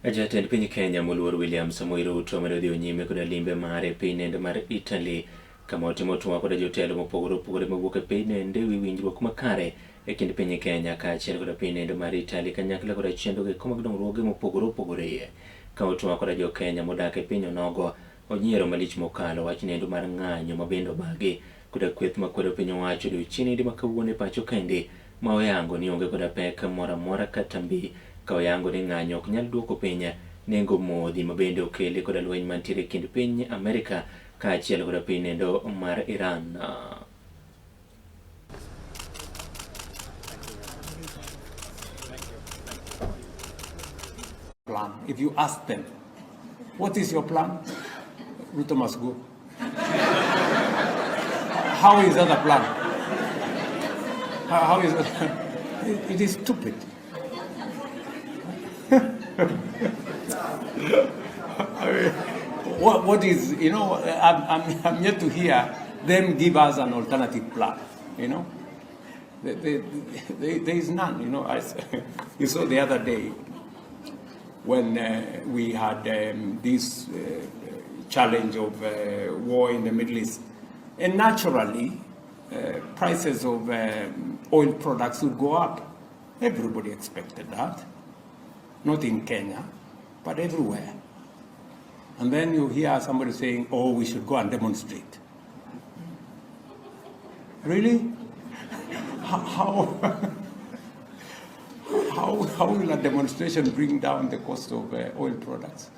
Jatend piny Kenya moluor William Samoei Ruto medo dhi nyime koda limbe mare e piny nendo mar Italy kama otimo twak koda jotelo mopogore opogore mawuok e piny nendo e wi winjruok makare e kind piny Kenya kaachiel koda piny nendo mar Italy kanyakla koda chenro go eko mag dongruoge mopogore opogore. Ka otwak koda jo Kenya modak e piny onogo, onyiero malich mokalo wach nendo mar ng'anyo ma bende obagi koda kweth makwedo piny owacho odiochieng' ma kawuono e pacho kaendi ma oyango ni onge koda pek moro amora kata mbi ka oyango ni ng'anyo ok nyal duoko piny nengo modhi ma bende okeli koda lweny mantiere e kind piny Amerika kaachiel koda piny nendo mar Iran. Plan. If you ask them, what is your plan? Ruto must go. How is that a plan? How is that? It is stupid. I mean, what is, you know, I'm yet to hear them give us an alternative plan, you know. There is none, you know. You saw the other day when we had this challenge of war in the Middle East. And naturally, prices of oil products would go up. Everybody expected that. Not in Kenya, but everywhere. And then you hear somebody saying, oh, we should go and demonstrate. Really? How will a demonstration bring down the cost of oil products?